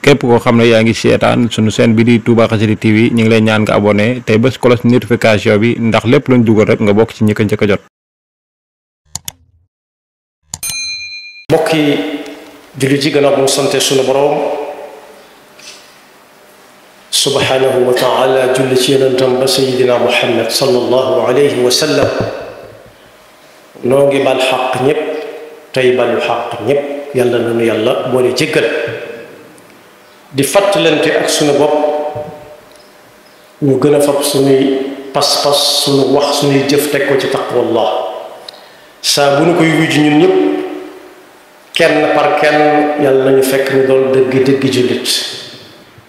képp koo xam ne yaa ngi seetaan sunu chaîne bi di Touba Xassida TV ñu ngi lay ñaan nga abonné tey bés cloche notification bi ndax lépp luñ dugal rek nga bokk ci ñi ko njëkk a jot. mbokki jullit yi gannaaw bu ñu sante sunu boroom subhanahu wa taala julli ci yonentam ba sayidina muhammad sallallahu alayhi wa sallam noo ngi bal xaq ñépp tey balu xaq ñépp yàlla nanu yàlla boole jéggal di fàttalante ak sunu bopp ñu gën a fab sunuy pas-pas sunu wax sunuy jëf teg ko ci taqwallah saa bu nu koy wujj ñun ñëpp kenn par kenn yàlla nañu fekk ñu doon dëgg jullit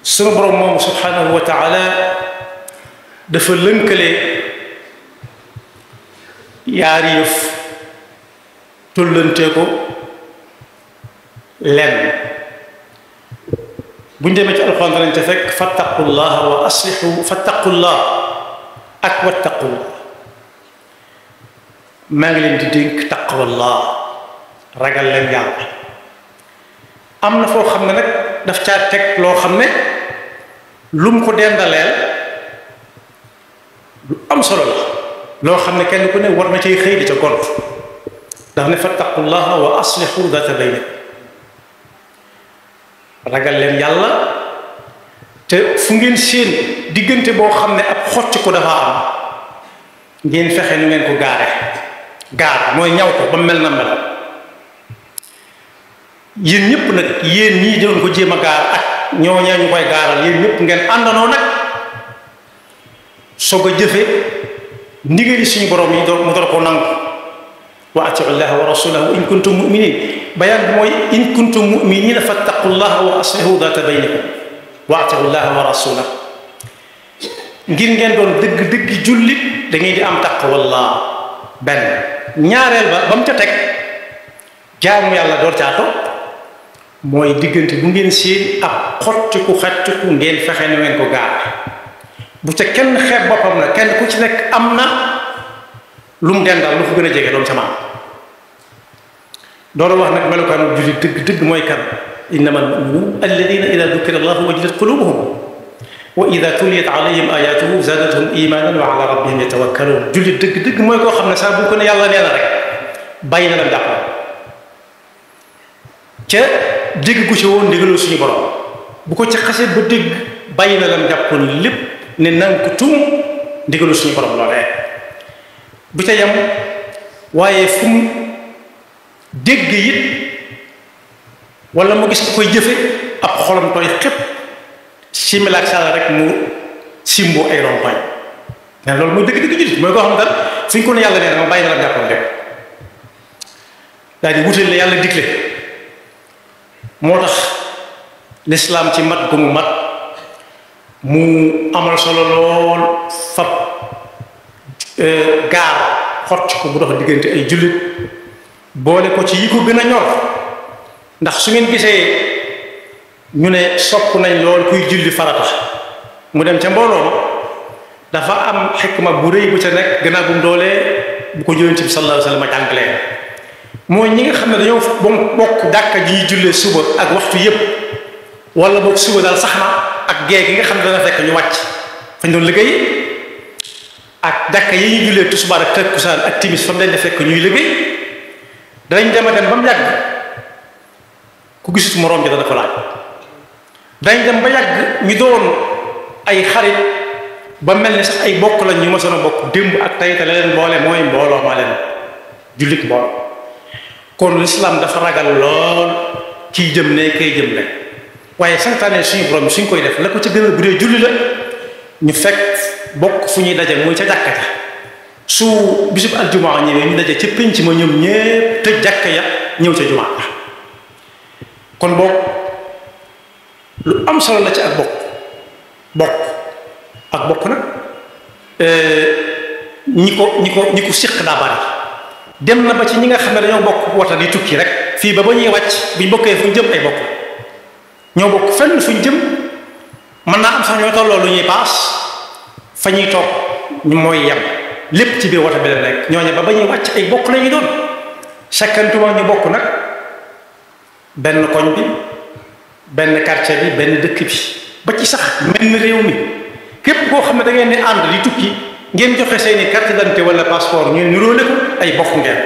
sunu borom moom subhanahu wa taala dafa lënkale yaari yëf tullante ko lenn bu ñu demee ci alxuraan danañ ca fekk fattaqullaha wa aslihu fattaqullah ak wattaqullah maa ngi leen di dénk taqwallah ragal leen yàlla am na foo xam ne nag daf caa teg loo xam ne lu mu ko dendaleel lu am solo la loo xam ne kenn ku ne war na cay xëy di ca gont daf ne fattaqullaha wa aslihu data baynikum ragal leen yàlla te fu ngeen seen diggante boo xam ne ab xocc ko dafa am ngeen fexe nu ngeen ko gaar mooy ñaw ko ba mel na mel yéen ñëpp nag yéen ñii doon ko jéem a gaar ak ñooñee ñu koy gaaral yéen ñëpp ngeen àndandoo nag soog a jëfe ndigali suñu borom yi mu door ko nangu wa atiu llaha wa rasulahu in kuntum muminin bayaan bi mooy in kuntum muminina fattaqullaha wa aslihu data baynikum wa atiu llaha wa rasulahu ngir ngeen doon dëgg jullit da ngay di am taqwallah benn ñaareel ba mu ca teg jaamu yàlla door caa topp mooy diggante bu ngeen seen ab xottiku ngeen fexe ni ngeen ko gaar bu ca kenn xeeb boppam na kenn ku ci nekk am na lu mu dendal lu ko gën a jege doom ca maam doora wax nag melokaanu jullit dëgg mooy kan innama almuminuun alladina ida dukira allahu wajilat qulubuhum wa ida tuliyat alayhim ayatuhu zadatuhum imanan wa ala rabbihim yatawakkaluun jullit dëgg mooy koo xam ne saa bu ko ne yàlla nee na rek bàyyi na lam jàppoon ca dégg gu ci woon ndigalul suñu borom bu ko ci xasee ba dégg bàyyi na lam jàppoon lépp ne nanga ko tum ndigalul suñu borom loolee bu ca yam waaye fu mu dégg it wala mu gis ku koy jëfe ab xolam tooy xépp similaak sàlla rek mu simbo ay rompañ mais loolu mooy dëgg jullit mooy koo xam ne daal suñ ko ne yàlla nee na ma bàyyi na lam jàppoon lépp daal di wutal la yàlla digle moo tax lislaam ci mat gu mu mat mu amal solo lool fab gaar xott ko bu dox diggante ay jullit boole ko ci yi ko gën a ñor ndax su ngeen gisee ñu ne sopp nañ lool kuy julli farata mu dem ca mbooloo ma dafa am xikma bu rëy bu ca nekk gannaaw bu mu doolee bu ko Yonent bi sallallahu alayhi wa sallam jàngalee mooy ñi nga xam ne dañoo bokk jàkka ji jullee suba ak waxtu yépp wala boog suba daal sax na ak gée gi nga xam ne dana fekk ñu wàcc fañ doon liggéey ak jàkka yi ñu jullee tisbaar ak takkusaan ak timis fa mu leen di fekk ñuy liggéey danañ dem a dem ba mu yàgg ku gisut moroom ji dana ko laaj danañ dem ba yàgg ñu doon ay xarit ba mel ni sax ay bokk lañ ñu mësoon a bokk démb ak tey te la leen boole mooy mbooloo ma leen jullit mbooloo kon l'islam dafa ragal lool kiy jëm ne kay jëm ne waaye santaane suñu borom suñ koy def la ko ca gën a bu dee julli la ñu fekk bokk fu ñuy daje muy ca jàkka ja su bisub aljumaa ñëwee ñu daje ca pénc ma ñoom ñépp tëj jàkka ya ñëw ca jumaa ja kon bokk lu am solo la ci ak bokk nag ñi ko siq daa bari dem na ba ci ñi nga xam ne dañoo bokk wata di tukki rek fii ba ñuy wàcc biñ bokkee fu ñu jëm ay bokk ñoo bokk fenn fu ñu jëm mën naa am sax ñoo tolloo lu ñuy paas fa ñuy toog ñu mooy yem lépp ci biir wata bi la nekk ñooñu ba ñuy wàcc ay bokk la ñuy doon sakkantuma ñu bokk nag benn koñ bi benn quartier bi benn dëkk bi ba ci sax mel ni réew mi képp koo xam ne da ngeen di ànd di tukki ngeen joxe seeni carte d'identité wala passeport ñu niróole ko ay bokk ngeen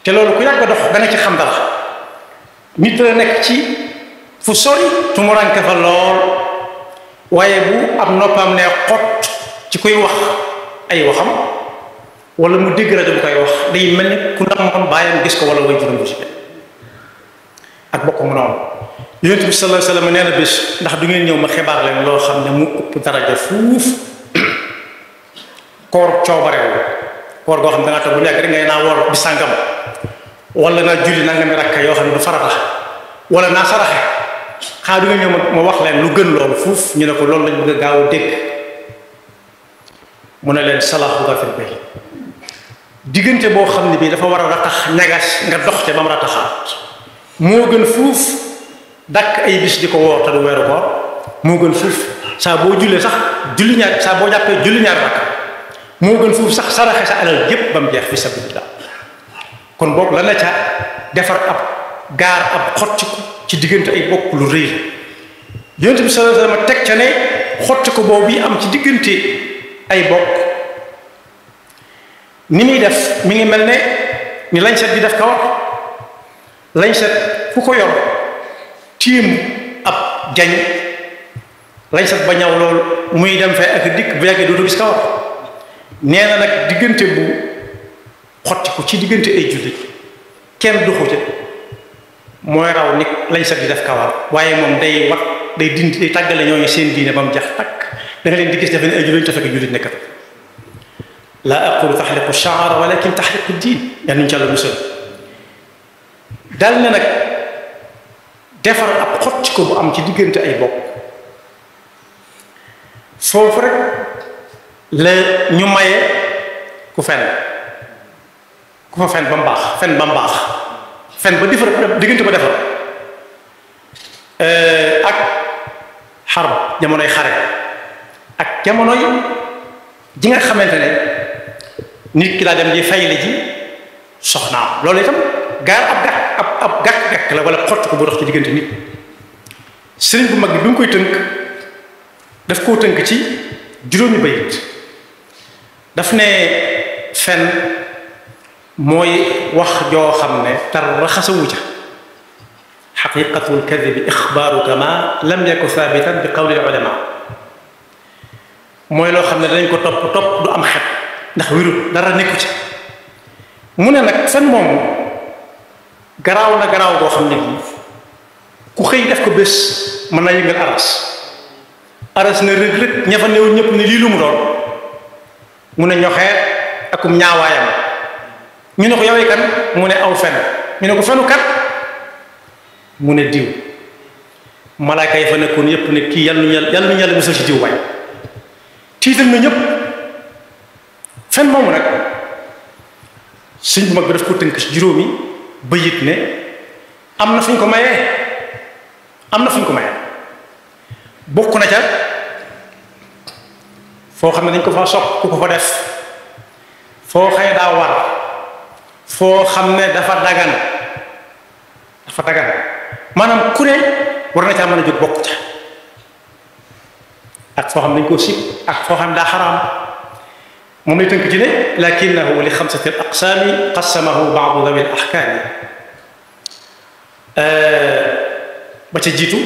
te loolu ku yàgg a dox da nga ci xam dara nit la nekk ci fu sori tumuranke fa lool waaye bu ab noppam ne xott ci kuy wax ay waxam wala mu dégg rajo bu koy wax day mel ni ku namoon bàyyam gis ko wala way juróom bu ci ak bokk mu noonu yonent bi sallallahu alayhi wasallam nee na bés ndax du ngeen ñëw ma xibaar leen loo xam ne mu ëpp daraja fuuf koor coobarewu koor goo xam ne da nga toog bu nekk rek ngay naa woor bi sàngam wala naa julli nangami rakka yoo xam ne du farata wala naa saraxe xaa du ngeen ñëw ma wax leen lu gën loolu fuuf ñu ne ko loolu lañ bëgg a gaaw a dégg mu ne leen salaahu gafir bay diggante boo xam ne bii dafa war a ratax ñagas nga dox te ba mu rataxaat moo gën fuuf dàkk ay bis di ko woor te du weeru koor moo gën fuuf saa boo jullee sax julli ñaar saa boo jàppee julli ñaar rakka moo gën fuuf sax saraxe sa alal yépp ba mu jeex fi sabilillah kon boog la na ca defar ab gaar ab xottiku ci diggante ay bokk lu rëy yonent bi sallallahu alayhi wasallam teg ca ne xottiku boobu yi am ci diggante ay bokk ni muy def mi ngi mel ne ni lañ set di def kawar lañ set fu ko yor tiim ab jañ lañ set ba ñaw loolu muy dem fee ak dikk bu yàggee dootu gis kawar nee na nag diggante bu xottiku ci diggante ay jullit kenn du xute mooy raw nit lañ set di def kawar waaye moom day wax day dindi day tàggale ñooñu seen diine ba mu jax takk da nga leen di gis defe ne ay jullit te fekk jullit nekkat laa aqulu taxliqu sha'r walakin taxliqu diin yan nuñu ca la musal dal ne nag defar ab xottiku bu am ci diggante ay bokk foofu rek la ñu maye ku fen ku fa fen ba mu baax fen ba mu baax fen ba defar diggante ba defar ak xarb jamonoy xare ak jamonoy ji nga xamante ne nit ki daa dem di fay la ji soxnaam loolu itam gaar ab gàkk la wala xott ko bu dox ci diggante nit sëriñ bu mag bi mu koy tënk daf koo tënk ci juróomi bayit daf ne fen mooy wax joo xam ne tar raxasawu ca xaqiqatul kadibi ixbaaru ma lam yakun thabitan bi qawli ulama mooy loo xam ne danañ ko topp du am xet ndax wérul dara nekku ci mu ne nag fen moom garaaw na garaaw boo xam ne ku xëy def ko bés mën naa yëngal aras na rëg rëg ña fa néew ñëpp ne lii lu mu doon mu ne ñoxeet akum ñaawaayam ñu ne ko yowee kan mu ne aw fen ñu ne ko fenu kat mu ne diw malaaka yi fa nekkoon yépp ne kii yàlla nu yàlla musal ci diw waay tiital na ñëpp fen moomu nag sëñ bu mag bi daf ko tënk ci juróomi bayit ne am na fu ñu ko mayee bokk na ca foo xam ne dañ ko fa sopp ku ko fa def foo xëy daa war foo xam ne dafa dagan maanaam ku ne war na caa mën a jóg bokk ca ak foo xam ne dañ koo sib ak foo xam ne daa xaraam moom lay tënk ci ne lakinahu li xamsati al aqsaami qassamahu baadu dawi al ahkaami ba ca jiitu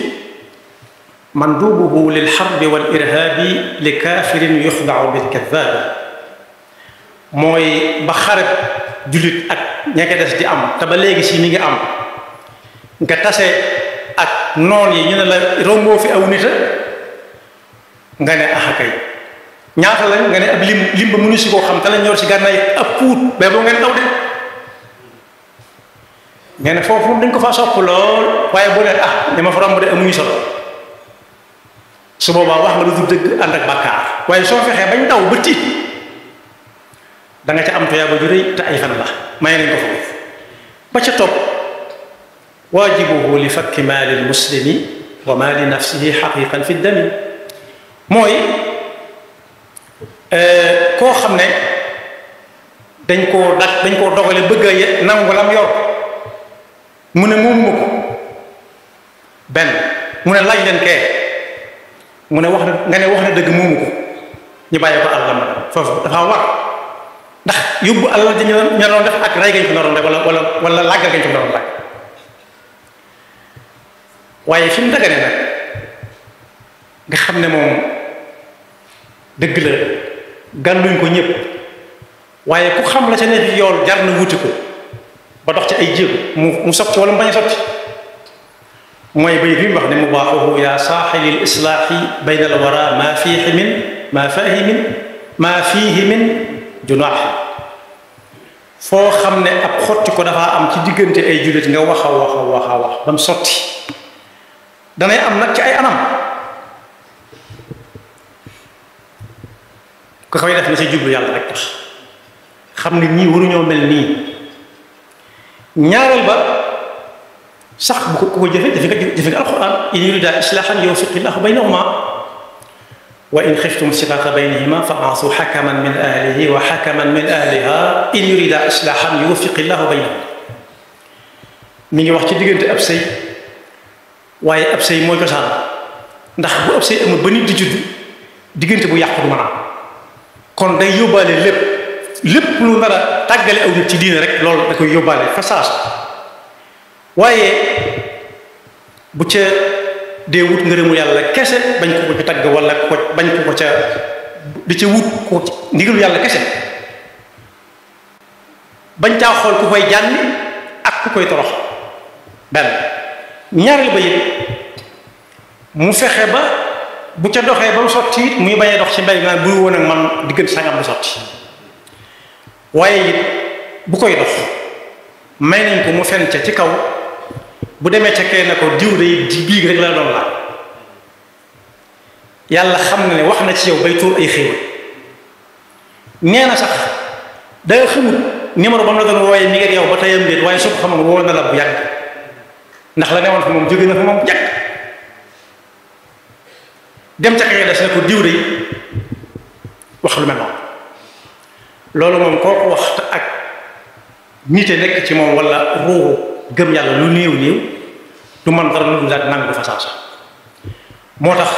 mandubuhu lil xarbi wal irhaabi li kaafirin yuxdau bil kadaabi mooy ba xareb jullit ak ña ko des di am te ba léegi si mi ngi am nga tase ak noon yi ñu ne la romboo fi aw nita nga ne axakay ñaata lañ nga ne ab lim ba mënu si koo xam te lañ ñor si gànnaay ab puut ba boo ngeen aw de nga ne foofu dañ ko faa sopp lool waaye boo leen dama fa romb de amuñu solo su boobaa wax nga lu dul dëgg ànd ak bàkkaar waaye soo fexee bañ daw ba tiit da nga ca am tuyaaba ju rëy te ay fan la may nañ ko foofu ba ca topp waajibuhu li fakki maali lmuslimi wa maali nafsihi xaqiqan fi dami mooy koo xam ne dañ koo dogale bëgg a nangu lam yor mu ne moom ma ko benn mu ne laaj leen kee mu ne wax na dëgg moomu ko ñu bàyyi ko àllam foofu dafa war ndax yóbbu àlal ji ñu doon def ak rey gañ ko naroon def wala làggal gañ ko naroon làgg waaye fi mu dagane nag nga xam ne moom dëgg la gàlluñ ko ñëpp waaye ku xam la ca ne fi yool jar na wuti ko ba dox ci ay jéego mu sotti wala mu bañ a sotti mooy bay bi mu wax ne mubaaxuhu yaa saaxilil islaaxi bayna al wara maa fiihi min junaaxi foo xam ne ab xotti ko dafa am ci diggante ay jullit nga wax a wax ba mu sotti danay am nag ci ay anam ko koy def na sa jublu yàlla rek tax xam ne ñii waruñoo mel nii ñaareel ba sax bu ko jëfe nga alquran in yurida islaahan yuwaffiqillahu baynahuma wa in xiftum shiqaaqa baynihima fa ba'asu hakaman min ahlihi wa hakaman min ahliha in yurida islaahan yuwaffiqillahu baynahuma mi ngi wax ci diggante ab sëy waaye ab sëy mooy cosaan ndax bu ab sëy amul ba nit di judd diggante bu yàqu du mën a am kon day yóbbaale lépp lu nar a tàggale aw nit ci diine rek loolu da koy yóbbaale fa saasa waaye bu ca dee wut ngërëmu yàlla kese bañ ko ca tagg wala bañ ko ca di ca wut ko ndigalu yàlla kese bañ caa xool ku koy jànni ak ku koy torox benn ñaareel ba yit mu fexe ba bu ca doxee ba mu sotti it muy bañ a dox ci mbay naan bu woon ak man diggante sangam du sotti waaye it bu koy dox may nañ ko mu fen ca ci kaw bu demee ca kee na ko diw de di biig rek la doon laaj yàlla xam na ne wax na ci yow bay tuur ay xéewal nee na sax da xamul numéro ba mu la doon wooyee mi ngi ak yow ba tayam déet waaye su ko xamoon woo na la bu yàgg ndax la newoon fa moom jóge na fa moom yàgg dem ca kee des na ko diw de wax lu mel noonu loolu moom kooku wax te ak nite nekk ci moom wala ruuxu gëm yàlla lu néew du man dara lu daal nangu fa saasa moo tax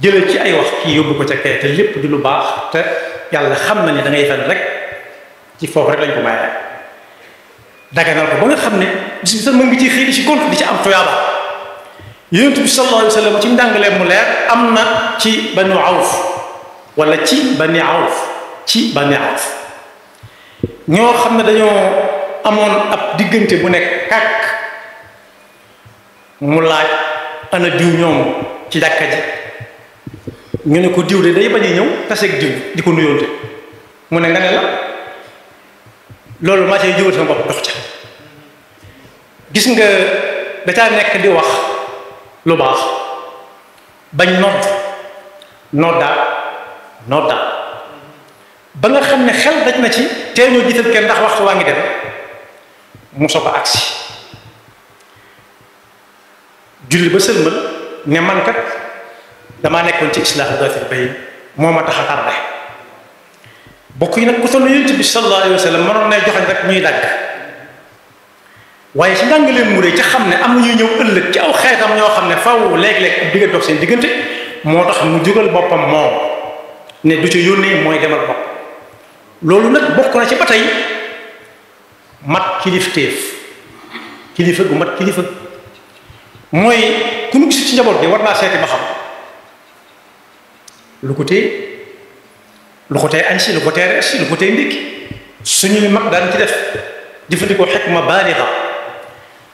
jëlee ci ay wax kii yóbbu ko ca kay te lépp di lu baax te yàlla xam na ne da ngay fen rek ci foofu rek lañ ko maye daganal ko ba nga xam ne bis sa mën ngi ci xëy di ci compte di ci am tuyaaba yonent bi sallallahu alayhi wa sallam ci njàngaleem mu leer am na ci banu awf wala ci bani awf ñoo xam ne dañoo amoon ab diggante bu nekk kàkk mu laaj ana diw ñoom ci jàkka ji ñu ne ko diw de day bañ a ñëw taseeg diw di ko nuyoonte mu ne nga ne la loolu maa cay jógal sama bopp dox ca gis nga da caa nekk di wax lu baax bañ noddaa ba nga xam ne xel daj na ci tee ñoo jiital kenn ndax waxtu waa ngi dem mu soog a agsi julli ba sëlmal ne man kat damaa nekkoon ci islaahu daatil bayn moo ma tax a tardé bokk yi nag ku toll yonent bi sallallahu alayhi wa sallam mënoon ne joxañ rek ñuy dagg waaye ci njàngaleen mu rëy ca xam ne am na ñuy ñëw ëllëg ci aw xeetam ñoo xam ne faw léeg-léeg ab diggante dox seen diggante moo tax mu jógal boppam moom ne du ci yónnee mooy demal bopp loolu nag bokk na ci ba tey mat kilifa gu mat kilifa mooy ku nu gis ci njaboot bi war naa seeti ba xam lu ko tee añ si lu ko tee reer si lu ko tee ndékki suñuy mag daan ci def jëfandikoo xikma baaliga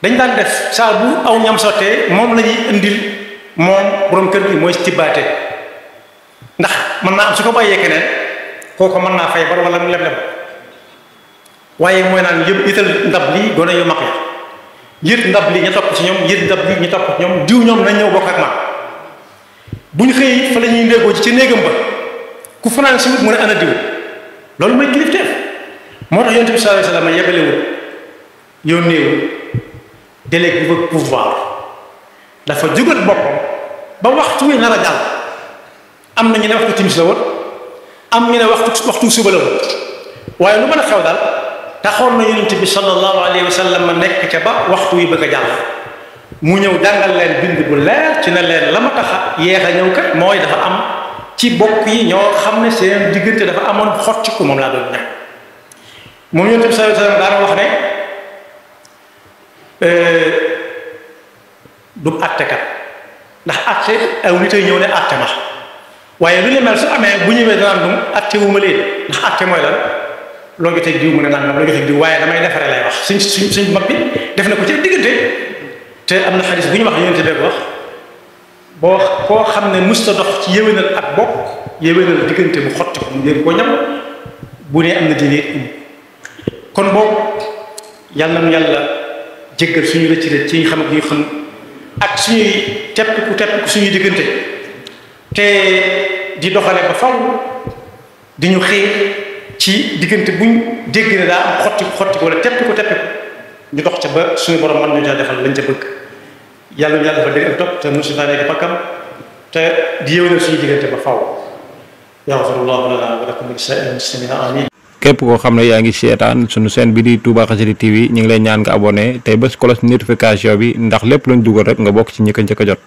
dañ daan def saa bu aw ñam sottee moom la ñuy indil moom borom kër gi mooy tibbaate ndax mën naa am su ko bàyyee keneen kooku mën naa fay bar wala mu leb waaye mooy naan yëtal ndab lii gone yu mag la yët ndab lii ñu topp ci ñoom yët ndab lii ñu topp ci ñoom diw ñoom nañ ñëw bokk ak man bu ñu xëyee fa la ñuy ndéegoo ci néegam ba ku fanaan si mu ne ana diw loolu mooy kilifteef moo tax yonent bi sallallahu alayhi wasallam yebalewul yónneewul délégué bu pouvoir dafa jógal boppam ba waxtu wi nar a jàll am na ñu ne waxtu timis la woon am ñu ne waxtu suba la woon waaye lu mën a xew daal taxoon na yonent bi sallallahu alayhi wasallam nekk ca ba waxtu wi bëgg a jàll mu ñëw jàngal leen bind bu leer ci ne leen la ma tax a yeex a ñëw kat mooy dafa am ci bokk yi ñoo xam ne seen diggante dafa amoon xottiku moom laa doon ñaan moom Yonent bi sallallahu alayhi wasallam daana wax ne du àttekat ndax àtte aw nit ay ñëw ne àtte ma waaye lu ne mel su amee bu ñëwee danaan dum àtte wu ma leen ndax àtte mooy lan loo jotee diw mu ne nangam loo jotee diw waaye damay defaree lay wax suñ mag bi def na ko ci diggante te am na xadis bu ñu wax Yonent bi wax boo koo xam ne musta dox ci yéwénal ak bokk yéwénal diggante bu xotti ko mu leen ko ñam bu ne am na diine kon boobu yàlla na yàlla jéggal suñu rëcc rëcc ci ñu xam ak ñu xam ak suñuy teppiku suñuy diggante te di doxale ba faw di ñu xiir ci diggante buñ dégg ne daa am xotti wala teppiku ñu dox ca ba suñu borom mën ñu caa defal lañ ca bëgg yàlla na yàlla dafa dégg ak topp te musu naa nekk bakkam te di yéwénal suñu diggante ba faw yaxfirullahu lana wa lakum wa li saa'iril muslimina amin képp koo xam ne yaa ngi seetaan sunu chaîne bi di Touba Xassida TV ñu ngi lay ñaan nga abonné tey bés cloche notification bi ndax lépp luñ dugal rek nga bokk ci ñi ko njëkk a jot